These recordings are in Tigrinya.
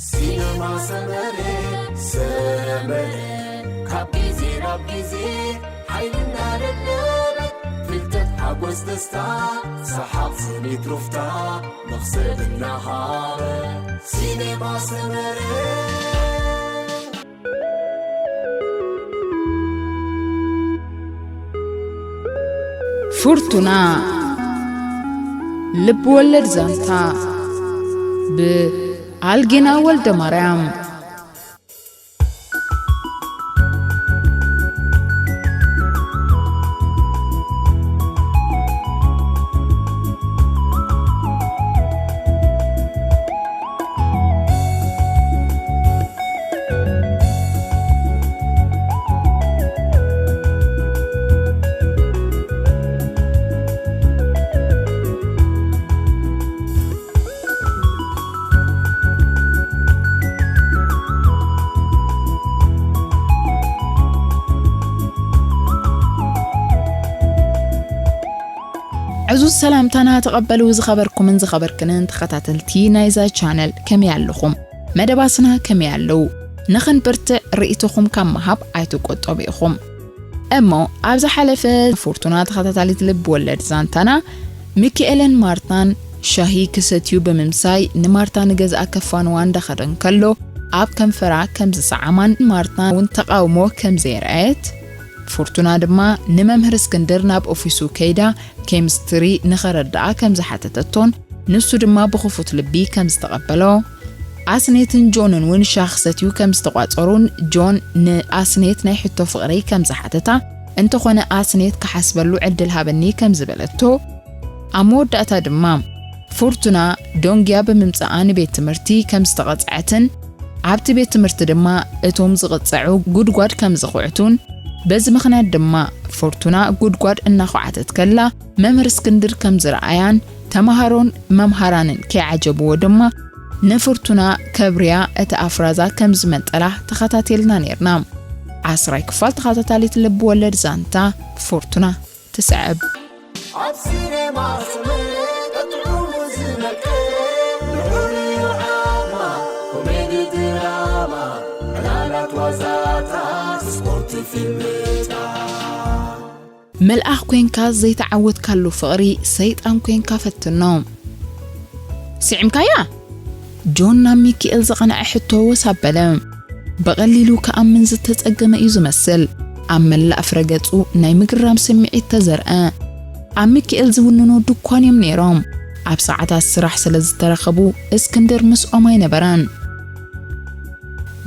ሲነማ ሰመረ፣ ሰመረ፣ ካብ ግዜ ናብ ግዜ ሓይልና ደለበት፣ ፍልጠት፣ ሓጎስ፣ ደስታ፣ ሰሓቕ፣ ስኒት፣ ሩፍታ፣ መኽሰብ እናሃበ፣ ሲነማ ሰመረ። ፍርቱና፣ ልብ ወለድ ዛንታ፣ ብኣልጌና ወልደ ማርያም። ዕዙዝ ሰላምታና ተቐበሉ። ዝኸበርኩምን ዝኸበርክንን ተኸታተልቲ ናይዛ ቻነል፣ ከመይ ኣለኹም? መደባትና ከመይ ኣለዉ? ንኽንብርትዕ ርእይቶኹም ካብ ምሃብ ኣይትቆጠቡ ኢኹም። እሞ ኣብ ዝሓለፈ ፍርቱና ተኸታታሊት ልብ ወለድ ዛንታና፣ ሚኪኤልን ማርታን ሻሂ ክሰትዩ ብምምሳይ፣ ንማርታ ንገዝኣ ከፋንዋ እንዳኸደ እንከሎ፣ ኣብ ከንፈራ ከም ዝሰዓማን ማርታ እውን ተቓውሞ ከም ዘየርኣየት፣ ፍርቱና ድማ ንመምህር እስክንድር ናብ ኦፊሱ ከይዳ ኬሚስትሪ ንኸረድኣ ከም ዝሓተተቶን፣ ንሱ ድማ ብኽፉት ልቢ ከም ዝተቐበሎ፣ ኣስኔትን ጆንን እውን ሻሂ ክሰትዩ ከም ዝተቋጸሩን፣ ጆን ንኣስኔት ናይ ሕቶ ፍቕሪ ከም ዝሓተታ፣ እንተኾነ ኣስኔት ክሓስበሉ ዕድል ሃበኒ ከም ዝበለቶ፣ ኣብ መወዳእታ ድማ ፍርቱና ዶንግያ ብምምጻኣ ንቤት ትምህርቲ ከም ዝተቐጽዐትን፣ ኣብቲ ቤት ትምህርቲ ድማ እቶም ዝቕጸዑ ጉድጓድ ከም ዝኹዕቱን፣ በዚ ምኽንያት ድማ ፍርቱና ጉድጓድ እናኹዓተት ከላ መምህር እስክንድር ከም ዝረኣያን፣ ተማሃሮን መምሃራንን ከይዓጀብዎ ድማ ንፍርቱና ከብርያ እቲ ኣፍራዛ ከም ዝመንጠላ ተኸታቲልና ነይርና። ዓስራይ ክፋል ተኸታታሊት ልብ ወለድ ዛንታ ፍርቱና ትስዕብ። ኣብ ሲኔማ ሰመረ ጥዑሙ ዝመቀ፣ ልዑል እዩ ዓቕማ፣ ኮሜዲ ድራማ፣ ዕላላት ዋዛታት፣ ስፖርት ፊልምታት። መልኣኽ ኮንካ ዘይተዓወትካሉ ፍቕሪ፣ ሰይጣን ኮንካ ፈትኖ። ስዒምካያ? ጆን ናብ ሚኪኤል ዝቐንዐ ሕቶ ወስ ኣበለ። ብቐሊሉ ክኣምን ዝተጸገመ እዩ ዝመስል። ኣብ መላእ ፍረገጹ ናይ ምግራም ስምዒት ተዘርአ። ኣብ ሚኪኤል ዝውንኖ ድኳን እዮም ነይሮም። ኣብ ሰዓታት ስራሕ ስለ ዝተረኸቡ፣ እስክንድር ምስኦም ኣይነበረን።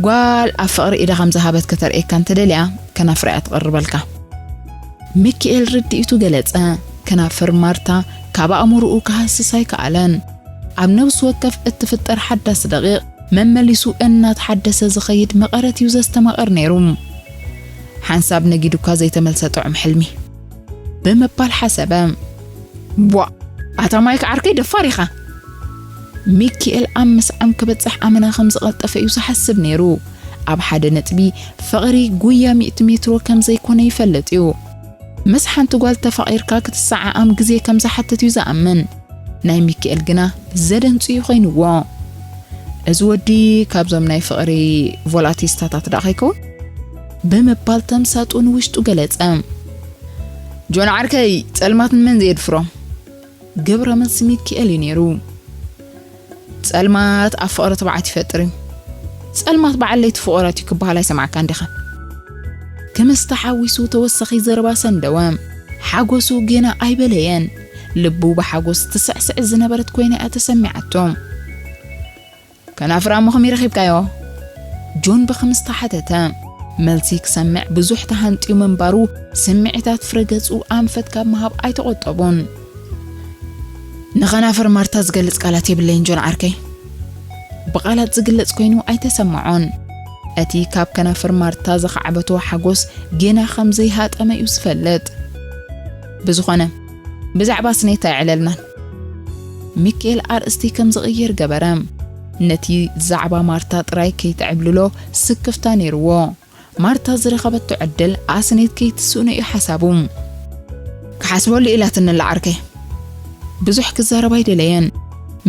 ጓል ኣብ ፍቕሪ ኢዳ ከም ዝሃበት ከተርእየካ እንተደልያ፣ ከናፍራ እያ ትቕርበልካ። ሚኪኤል ርድኢቱ ገለጸ። ከናፍር ማርታ ካብ ኣእምሮኡ ክሃስስ ኣይከኣለን። ኣብ ነብሲ ወከፍ እትፍጠር ሓዳስ ደቂቕ፣ መመሊሱ እናተሓደሰ ዝኸይድ መቐረት እዩ ዘስተማቕር ነይሩ። ሓንሳብ ነጊዱ እኳ ዘይተመልሰ ጥዑም ሕልሚ። ብምባል ሓሰበ። ቧእ! ኣታ ማይክ ዓርከይ ደፋር ኢኻ። ሚኪኤል ኣብ ምስዓም ክበጽሕ ኣመና ከም ዝቐልጠፈ እዩ ዝሓስብ ነይሩ። ኣብ ሓደ ነጥቢ፣ ፍቕሪ ጉያ ሚእቲ ሜትሮ ከም ዘይኮነ ይፈልጥ እዩ። ምስ ሓንቲ ጓል ተፋቒርካ ክትሰዓዓም ግዜ ከም ዝሓትት እዩ ዝኣምን። ናይ ሚኪኤል ግና ዘደንጹ እዩ ኮይንዎ። እዚ ወዲ ካብዞም ናይ ፍቕሪ ቮላቲስታታት ደኣ ከይከውን? ብምባል ተምሳጡ ንውሽጡ ገለጸ። ጆን ዓርከይ፣ ጸልማት ንመን ዘየድፍሮ? ግብረ መልሲ ሚኪኤል እዩ ነይሩ። ጸልማት ኣብ ፍቕሪ ትብዓት ይፈጥር እዩ። ጸልማት በዓል ለይቲ ፍቑራት እዩ ክበሃል ኣይሰማዕካን ዲኻ? ክምስ ተሓዊሱ ተወሳኺ ዘረባ ሰንደወ። ሓጎሱ ጌና ኣይበለየን። ልቡ ብሓጎስ ትስዕስዕ ዝነበረት ኮይና እያ ተሰሚዓቶ። ከናፍራ እሞ ከመይ ረኺብካዮ? ጆን ብኽምስ ተሓተተ። መልሲ ክሰምዕ ብዙሕ ተሃንጥዩ ምንባሩ፣ ስምዒታት ፍረ ገጹ ኣንፈት ካብ ምሃብ ኣይተቖጠቡን። ንኸናፍር ማርታ ዝገልጽ ቃላት የብለይን ጆን ዓርከይ። ብቓላት ዝግለጽ ኮይኑ ኣይተሰምዖን። እቲ ካብ ከናፍር ማርታ ዝኸዓበቶ ሓጎስ ጌና ከም ዘይሃጠመ እዩ ዝፈልጥ። ብዝኾነ፣ ብዛዕባ ስኔታ ኣየዕለልናን። ሚኪኤል ኣርእስቲ ከም ዝቕይር ገበረ። ነቲ ዛዕባ ማርታ ጥራይ ከይተዕብልሎ ስክፍታ ነይርዎ። ማርታ ዝረኸበቶ ዕድል ኣስኔት ከይትስእኖ እዩ ሓሳቡ። ክሓስበሉ ኢላትኒ ኣላ ዓርከይ። ብዙሕ ክዛረብ ኣይደለየን።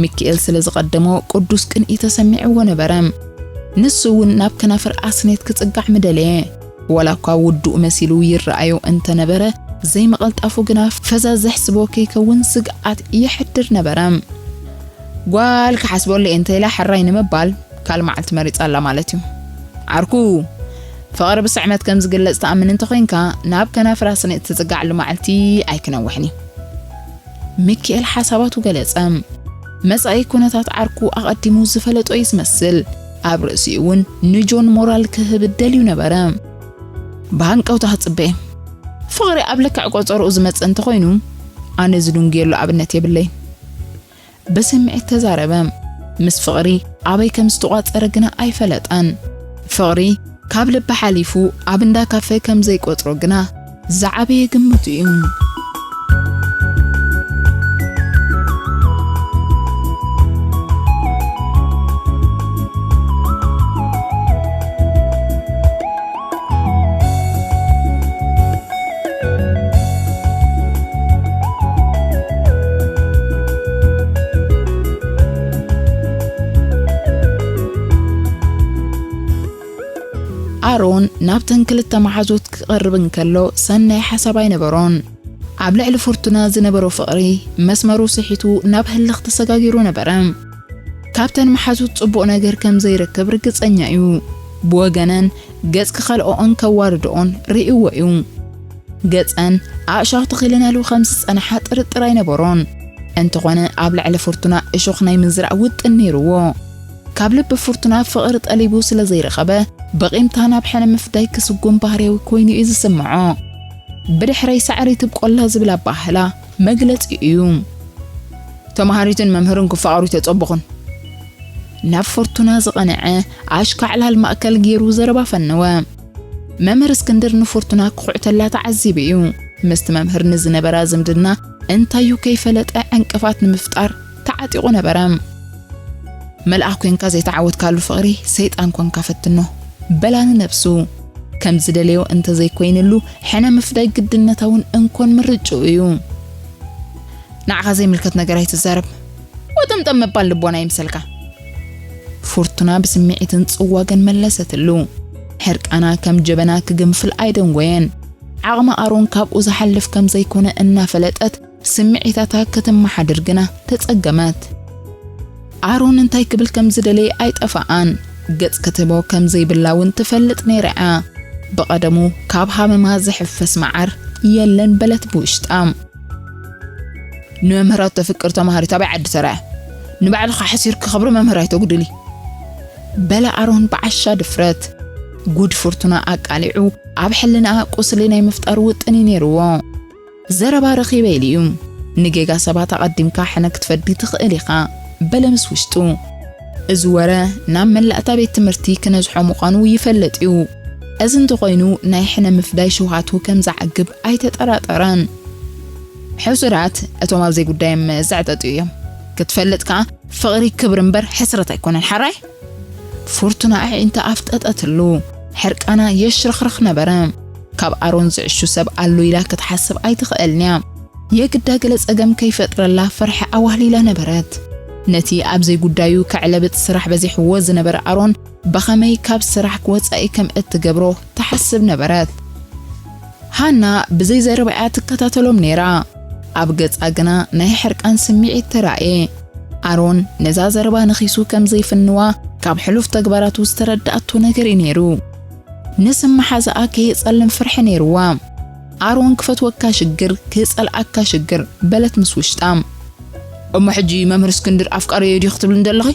ሚካኤል ስለ ዝቐደሞ ቅዱስ ቅንኢ ተሰሚዕዎ ነበረ። ንሱ እውን ናብ ከናፍር ኣስኔት ክጽጋዕ ምደለየ። ዋላ እኳ ውዱእ መሲሉ ይረኣዮ እንተነበረ፣ ዘይምቕልጣፉ ግና ፈዛዝ ዘሕስቦ ከይከውን ስግኣት የሕድር ነበረ። ጓል ክሓስበሉ እየ እንተ ኢላ ሕራይ ንምባል ካልእ መዓልቲ መሪጻ ኣላ ማለት እዩ። ዓርኩ፣ ፍቕሪ ብስዕመት ከም ዝግለጽ ትኣምን እንተኾይንካ፣ ናብ ከናፍር ኣስኔት ትጽጋዕሉ መዓልቲ ኣይክነውሕን እዩ። ሚካኤል ሓሳባቱ ገለጸ። መጻኢ ኩነታት ዓርኩ ኣቐዲሙ ዝፈለጦ እዩ ዝመስል። ኣብ ርእሲኡ እውን ንጆን ሞራል ክህብ ደልዩ ነበረ። ብሃንቀውታ ክጽበ። ፍቕሪ ኣብ ልክዕ ቆጸርኡ ዝመጽእ እንተኾይኑ፣ ኣነ ዝድንጉየሉ ኣብነት የብለይን። ብስምዒት ተዛረበ። ምስ ፍቕሪ ኣበይ ከም ዝተቋጸረ ግና ኣይፈለጠን። ፍቕሪ ካብ ልቢ ሓሊፉ ኣብ እንዳ ካፈ ከም ዘይቆጽሮ ግና ዝዓበየ ግምቱ እዩ። ኣሮን ናብተን ክልተ መሓዙት ክቐርብ እንከሎ ሰናይ ሓሳብ ኣይነበሮን። ኣብ ልዕሊ ፍርቱና ዝነበሮ ፍቕሪ መስመሩ ስሒቱ ናብ ህልኽ ተሰጋጊሩ ነበረ። ካብተን መሓዙት ጽቡቕ ነገር ከም ዘይረክብ ርግጸኛ እዩ። ብወገነን ገጽ ክኸልኦኦን ከዋርድኦን ርእይዎ እዩ። ገጸን ኣእሻኽ ተኺለናሉ ከም ዝጸንሓ ጥርጥር ኣይነበሮን። እንተኾነ ኣብ ልዕሊ ፍርቱና እሾኽ ናይ ምዝራእ ውጥን ነይርዎ። ካብ ልቢ ፍርቱና ፍቕሪ ጠሊቡ ስለ ዘይረኸበ፣ ብቂምታ ናብ ሕነ ምፍዳይ ክስጉም ባህርያዊ ኮይኑ እዩ ዝስምዖ። ብድሕረይ ሳዕሪ ትብቆላ ዝብል ኣባህላ መግለጺ እዩ። ተማሃሪትን መምህርን ክፋቐሩ ተጸቡኹን። ናብ ፍርቱና ዝቐንዐ ኣሽካዕላል ማእከል ገይሩ ዘረባ ፈነወ። መምህር እስክንድር ንፍርቱና ክኹዕተላ ተዓዚቡ እዩ። ምስቲ መምህር ንዝነበራ ዝምድና እንታዩ ከይፈለጠ ዕንቅፋት ንምፍጣር ተዓጢቑ ነበረ። መልኣኽ ኮንካ ዘይተዓወትካሉ ፍቕሪ ሰይጣን ኮንካ ፈትኖ፣ በላ ንነብሱ። ከም ዝደለዮ እንተዘይኮይንሉ ሕነ ምፍዳይ ግድነታውን እንኮን ምርጭኡ እዩ። ንዓኻ ዘይምልከት ነገር ኣይትዛረብ። ወጠምጠም ምባል ልቦና ይምሰልካ። ፍርቱና ብስምዒትን ጽዋገን መለሰትሉ። ሕርቃና ከም ጀበና ክግንፍል ኣይደንጎየን። ዓቕሚ ኣሮን ካብኡ ዝሓልፍ ከም ዘይኮነ እናፈለጠት ስምዒታታ ክትመሓድር ግና ተጸገመት። ኣሮን እንታይ ክብል ከም ዝደለየ ኣይጠፍኣን። ገጽ ክትህቦ ከም ዘይብላ እውን ትፈልጥ ነይራ እያ። ብቐደሙ ካብ ሃመማ ዝሕፈስ መዓር የለን በለት ብውሽጣ። ንመምህራት ተፍቅር ተማሃሪት ኣበይ ዓዲ ተራእያ? ንባዕልኻ ሓሲርኪ ክብሪ መምህር ኣይተጉድሊ። በለ ኣሮን ብዓሻ ድፍረት። ጉድ ፍርቱና ኣቃሊዑ ኣብ ሕልናኣ ቁስሊ ናይ ምፍጣር ውጥን እዩ ነይርዎ። ዘረባ ረኺበ ኢሉ እዩ። ንጌጋ ሰባት ኣቐዲምካ ሕነ ክትፈዲ ትኽእል ኢኻ፣ በለ ምስ ውሽጡ። እዚ ወረ ናብ መላእታ ቤት ትምህርቲ ክነዝሖ ምዃኑ ይፈልጥ እዩ። እዚ እንተኾይኑ ናይ ሕነ ምፍዳይ ሽውሃቱ ከም ዝዓግብ ኣይተጠራጠረን። ሕሱራት እቶም ኣብ ዘይጉዳዮም ዘዕጠጡ እዮም። ክትፈልጥ ከኣ ፍቕሪ ክብሪ እምበር ሕስረት ኣይኮነን። ሓራይ? ፍርቱና ኣዒንታ ኣፍጠጠትሉ። ሕርቃና የሽርኽርኽ ነበረ። ካብ ኣሮን ዝዕሹ ሰብ ኣሎ ኢላ ክትሓስብ ኣይትኽእልን እያ። የግዳ ገለ ጸገም ከይፈጥረላ ፍርሒ ኣዋህሊላ ነበረት። ነቲ ኣብ ዘይጉዳዩ ከዕለብጥ ስራሕ በዚሕዎ ዝነበረ ኣሮን ብኸመይ ካብ ስራሕ ወጻኢ ከም እትገብሮ ትሓስብ ነበረት። ሃና ብዘይ ዘረባኣ ትከታተሎም ነይራ። ኣብ ገጻ ግና ናይ ሕርቃን ስምዒት ተራእየ። ኣሮን ነዛ ዘረባ ነኺሱ ከም ዘይፍንዋ ካብ ሕሉፍ ተግባራቱ ዝተረዳኣቶ ነገር እዩ ነይሩ። ንስም መሓዛኣ ከየጸልም ፍርሒ ነይርዋ። ኣሮን ክፈትወካ ሽግር፣ ክጸልኣካ ሽግር፣ በለት ምስ ውሽጣ። እሞ ሕጂ መምህር እስክንድር ኣፍቃሪዮ ድዩ ክትብልኒ ዘለኺ?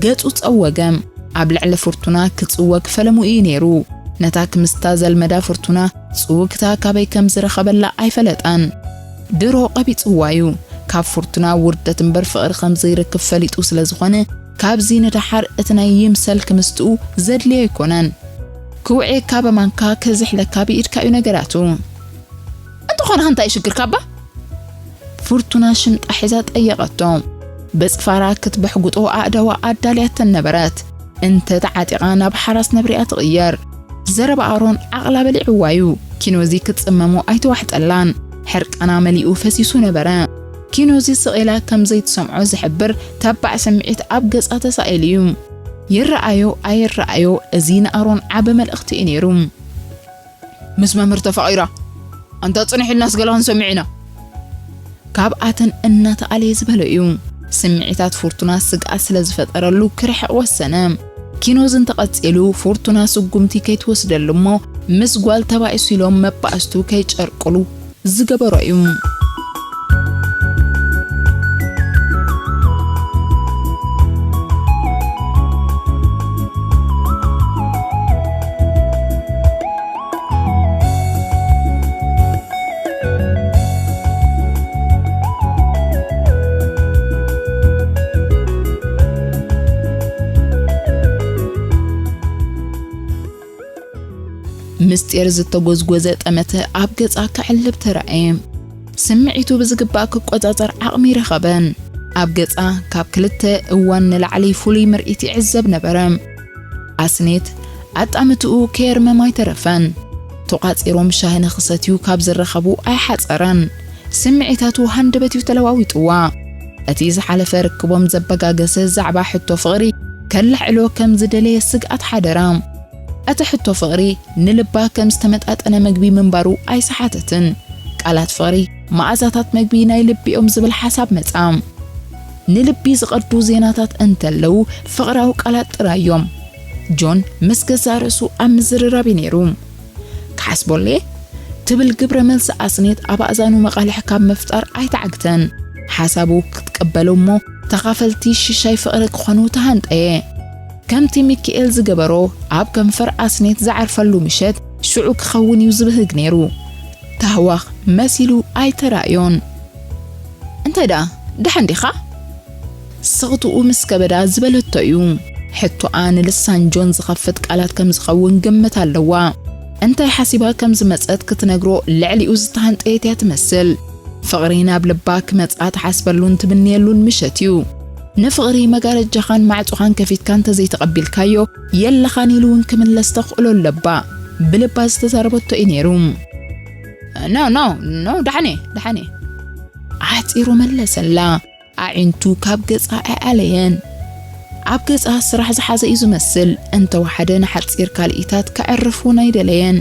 ገጹ ጸወገ። ኣብ ልዕሊ ፍርቱና ክጽወግ ፈለሙ እዩ ነይሩ። ነታ ክምስታ ዘልመዳ ፍርቱና ጽውግታ ካበይ ከም ዝረኸበላ ኣይፈለጣን። ድሮ ቀቢጽዋ እዩ። ካብ ፍርቱና ውርደት እምበር ፍቕሪ ከም ዘይረክብ ፈሊጡ ስለ ዝኾነ፣ ካብዚ ንደሓር እቲ ናይ ይምሰል ክምስትኡ ዘድልዮ ኣይኮነን። ክውዕየካ በማንካ፣ ክዝሕለካ ብኢድካ እዩ ነገራቱ። እንተኾነ እንታይ እዩ ሽግርካ እባ? ፍርቱና ሽምጣ ሒዛ ጠየቐቶ። ብጽፋራ ክትበሕጉጦ ኣእዳዋ ኣዳልያተን ነበረት። እንተ ተዓጢቓ ናብ ሓራስ ነብሪኣ ትቕየር። ዘረባ ኣሮን ዓቕላ በሊዕዋ እዩ። ኪኖዚ ክትጽመሞ ኣይተዋሕጠላን። ሕርቃና መሊኡ ፈሲሱ ነበረ። ኪኖዚ ስቕ ኢላ ከም ዘይትሰምዖ ዝሕብር ተባዕ ስምዒት ኣብ ገጻ ተሳኢሉ እዩ። ይረኣዮ ኣይረኣዮ፣ እዚ ንኣሮን ዓቢ መልእኽቲ እዩ ነይሩ። "ምስ መምህር ተፋቒራ፣ ኣንታ ጽንሕ ኢልናስ ገለ ክንሰምዕ ኢና?" ካብኣተን እናተኣለየ ዝበሎ እዩ። ስምዒታት ፉርቱና ስግኣት ስለ ዝፈጠረሉ ክርሕቕ ወሰነ። ኪኖዚ እንተቐጺሉ፣ ፉርቱና ስጉምቲ ከይትወስደሉ እሞ፣ ምስ ጓል ተባኢሱ ኢሎም መባእስቱ ከይጨርቅሉ ዝገበሮ እዩ። ምስጢር ዝተጎዝጎዘ ጠመተ ኣብ ገጻ ክዕልብ ተራእየ። ስምዒቱ ብዝግባእ ክቆጻጸር ዓቕሚ ረኸበን። ኣብ ገጻ ካብ ክልተ እዋን ንላዕሊ ፍሉይ ምርኢት ይዕዘብ ነበረ። ኣስኔት ኣጣምትኡ ከየርመም ኣይተረፈን። ተቋጺሮም ሻሂ ንኽሰትዩ ካብ ዝረኸቡ ኣይሓጸረን። ስምዒታቱ ሃንደበት እዩ ተለዋዊጥዋ። እቲ ዝሓለፈ ርክቦም ዘበጋገሰ ዛዕባ ሕቶ ፍቕሪ ከለዕዕሎ ከም ዝደለየ ስግኣት ሓደራ። እቲ ሕቶ ፍቕሪ ንልባ ከም ዝተመጣጠነ መግቢ ምንባሩ ኣይሰሓተትን። ቃላት ፍቕሪ መኣዛታት መግቢ ናይ ልቢ እዮም ዝብል ሓሳብ መጻ። ንልቢ ዝቐዱ ዜናታት እንተለዉ ፍቕራዊ ቃላት ጥራይ እዮም። ጆን ምስ ገዛእ ርእሱ ኣብ ምዝርራብ እዩ ነይሩ። "ክሓስበሉ እየ" ትብል ግብረ መልሲ ኣስኔት ኣብ ኣእዛኑ መቓልሕ ካብ ምፍጣር ኣይተዓግተን። ሓሳቡ ክትቀበሎ እሞ ተኻፈልቲ ሽሻይ ፍቕሪ ክኾኑ ተሃንጠየ። ከምቲ ሚኪኤል ዝገበሮ ኣብ ከንፈር ኣስኔት ዝዓርፈሉ ምሸት ሽዑ ክኸውን እዩ ዝብህግ ነይሩ። ታህዋኽ መሲሉ ኣይተራእዮን። "እንታይ ደኣ ደሓን ዲኻ?" ስቕትኡ ምስ ከበዳ ዝበለቶ እዩ። ሕቶኣ ንልሳን ጆን ዝኸፍት ቃላት ከም ዝኸውን ግምት ኣለዋ። እንታይ ሓሲባ ከም ዝመጸት ክትነግሮ ልዕሊኡ ዝተሃንጠየት እያ ትመስል። ፍቕሪ ናብ ልባ ክመጽኣ ትሓስበሉን ትምንየሉን ምሸት እዩ። ንፍቕሪ መጋረጃኻን ማዕጾኻን ከፊትካ እንተዘይተቐቢልካዮ፣ የለኻን ኢሉ እውን ክምለስ ተኽእሎ ኣለባ። ብልባ ዝተዛረበቶ እዩ ነይሩ። "ኖ፣ ኖ፣ ኖ፣ ደሓን እየ፣ ደሓን እየ" ዓጺሩ መለሰላ። ኣዒንቱ ካብ ገጻ ኣይኣለየን። ኣብ ገጻ ስራሕ ዝሓዘ እዩ ዝመስል። እንተወሓደ ንሓጺር ካልኢታት ከዕርፍ እውን ኣይደለየን።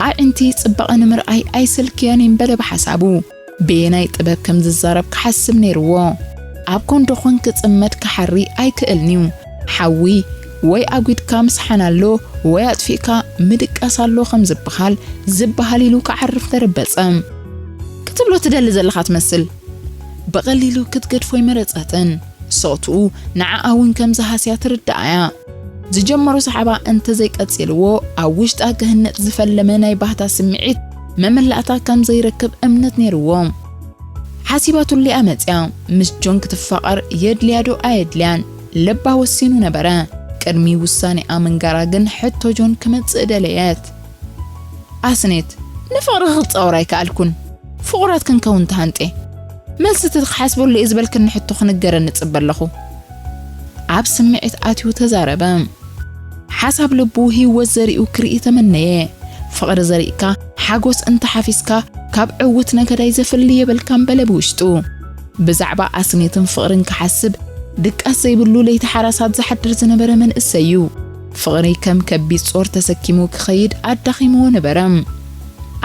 ኣዒንቲ ጽባቐ ንምርኣይ ኣይሰልክያን እየን በለ ብሓሳቡ። በየናይ ጥበብ ከም ዝዛረብ ክሓስብ ነይርዎ። ኣብ ኮንዶኾን ክጽመድ ክሓሪ ኣይክእልን እዩ። ሓዊ ወይ ኣጒድካ ምስሓን ኣሎ ወይ ኣጥፊእካ ምድቃስ ኣሎ ከም ዝበሃል፣ ዝበሃል ኢሉ ክዓርፍ ተረበጸ። ክትብሎ ትደሊ ዘለኻ ትመስል። ብቐሊሉ ክትገድፎ ኣይመረጸትን። ስቕትኡ ንዓኣ እውን ከም ዝሃስያ ትርድኣ እያ። ዝጀመሮ ሰሓባ እንተዘይቀጺልዎ፣ ኣብ ውሽጣ ክህነጽ ዝፈለመ ናይ ባህታ ስምዒት መመላእታ ከም ዘይረክብ እምነት ነይርዎ። ሓሲባትሉ እያ መጽያ። ምስ ጆን ክትፋቐር የድልያ ዶ ኣየድልያን? ልባ ወሲኑ ነበረ። ቅድሚ ውሳኔኣ ምንጋራ ግን ሕቶ ጆን ክመጽእ ደለየት። ኣስኔት፣ ንፍቕሪ ክጻወር ኣይከኣልኩን። ፍቑራት ክንከውን ተሃንጤ። መልሲ እቲ ክሓስበሉ እየ ዝበልክኒ ሕቶ ክንገረኒ እጽበ ኣለኹ። ኣብ ስምዒት ኣትዩ ተዛረበ። ሓሳብ ልቡ ህይወት ዘሪኡ ክርኢ ተመነየ። ፍቕሪ ዘሪእካ፣ ሓጎስ እንተሓፊስካ፣ ካብ ዕውት ነጋዳይ ዘፍሊ የብልካን በለ ብውሽጡ። ብዛዕባ ኣስኔትን ፍቕርን ክሓስብ ድቃስ ዘይብሉ ለይቲ ሓራሳት ዝሓድር ዝነበረ መንእሰይ እዩ። ፍቕሪ ከም ከቢድ ጾር ተሰኪሙ ክኸይድ ኣዳኺምዎ ነበረ።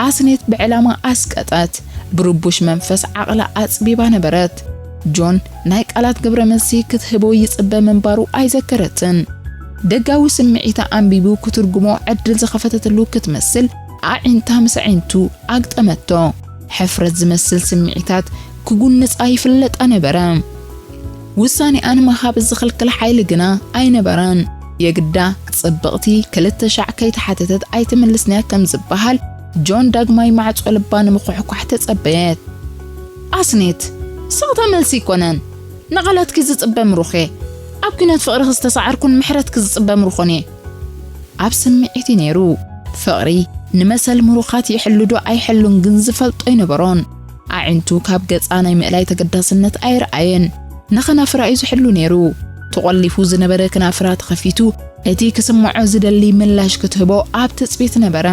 ኣስኔት ብዕላማ ኣስቀጠት። ብርቡሽ መንፈስ ዓቕላ ኣጽቢባ ነበረት። ጆን ናይ ቃላት ግብረ መልሲ ክትህቦ ይጽበ ምንባሩ ኣይዘከረትን። ደጋዊ ስምዒታ ኣንቢቡ ክትርጉሞ ዕድል ዝኸፈተትሉ ክትመስል ኣዒንታ ምስ ኣዒንቱ ኣግጠመቶ። ሕፍረት ዝመስል ስምዒታት ክጉንጻ ይፍለጣ ነበረ። ውሳኔኣ ንምሃብ ዝኽልክል ሓይሊ ግና ኣይነበራን። የግዳ ጽብቕቲ ክልተ ሻዕ ከይተሓተተት ኣይትምልስንያ ከም ዝበሃል፣ ጆን ዳግማይ ማዕጾ ልባ ንምኹሕኳሕ ተጸበየት። ኣስኔት፣ ስቕታ መልሲ ኣይኮነን። ንቓላትኪ ዝጽበ ምሩኽ እየ። ኣብ ኲናት ፍቕርኺ ዝተሳዓርኩን ምሕረትኪ ዝጽበ ምሩኽን እየ። ኣብ ስምዒት እዩ ነይሩ። ፍቕሪ ንመሰል ምሩኻት ይሕሉ ዶ ኣይሕሉን ግን ዝፈልጦ ኣይነበሮን። ኣዒንቱ ካብ ገጻ ናይ ምእላይ ተገዳስነት ኣይረኣየን። ንኸናፍራ እዩ ዝሕሉ ነይሩ። ተቖሊፉ ዝነበረ ክናፍራ ተኸፊቱ፣ እቲ ክስምዖ ዝደሊ ምላሽ ክትህቦ ኣብ ትጽቢት ነበረ።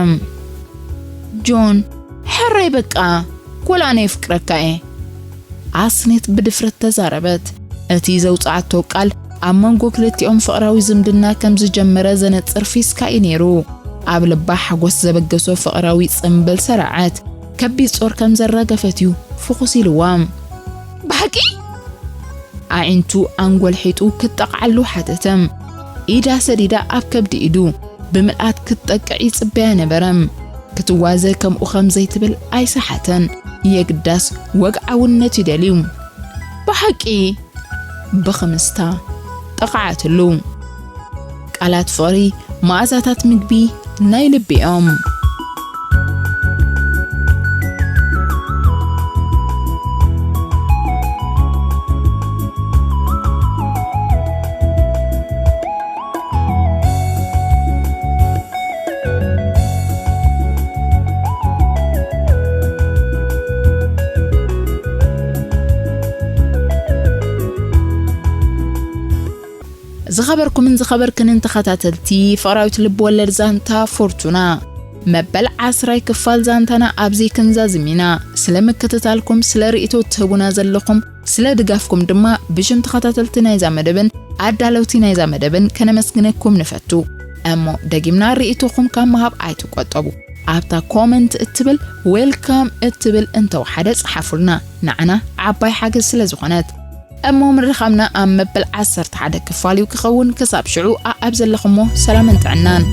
ጆን፣ ሕራይ በቃ፣ ጎል ኣነ የፍቅረካ እየ። ኣስኔት ብድፍረት ተዛረበት። እቲ ዘውጽኣቶ ቃል ኣብ መንጎ ክልቲኦም ፍቕራዊ ዝምድና ከም ዝጀመረ ዘነጽር ፊስካ እዩ ነይሩ። ኣብ ልባ ሓጎስ ዘበገሶ ፍቕራዊ ጽምብል ሰራዓት። ከቢድ ጾር ከም ዘራገፈት እዩ ፍኹስ ኢልዋ። ብሓቂ? ኣዒንቱ ኣንጎልሒጡ ክጠቕዓሉ ሓተተ። ኢዳ ሰዲዳ ኣብ ከብዲ ኢዱ ብምልኣት ክትጠቅዕ ይጽበያ ነበረ። ክትዋዘ ከምኡ ከም ዘይትብል ኣይሰሓተን። የግዳስ ወግዓውነት ይደልዩ። ብሓቂ? ብኽምስታ ጠቕዓትሉ። ቃላት ፍቕሪ፣ መኣዛታት ምግቢ ናይ ልቢ እዮም። ዝኸበርኩምን ዝኸበርክንን ተኸታተልቲ ፍቕራዊት ልብ ወለድ ዛንታ ፎርቱና፣ መበል ዓስራይ ክፋል ዛንታና ኣብዚ ክንዛዝም ኢና። ስለ ምክትታልኩም፣ ስለ ርእይቶ ትህቡና ዘለኹም፣ ስለ ድጋፍኩም ድማ ብሽም ተኸታተልቲ ናይዛ መደብን ኣዳለውቲ ናይዛ መደብን ከነመስግነኩም ንፈቱ። እሞ ደጊምና ርእይቶኹም ካብ ምሃብ ኣይትቆጠቡ። ኣብታ ኮመንት እትብል ዌልካም እትብል እንተወሓደ ጸሓፉልና። ንዓና ዓባይ ሓገዝ ስለ ዝኾነት። እሞ ምርኻብና ኣብ መበል ዓሰርተ ሓደ ክፋል እዩ ክኸውን። ክሳብ ሽዑ ኣኣብ ዘለኹሞ ሰላምን ጥዕናን።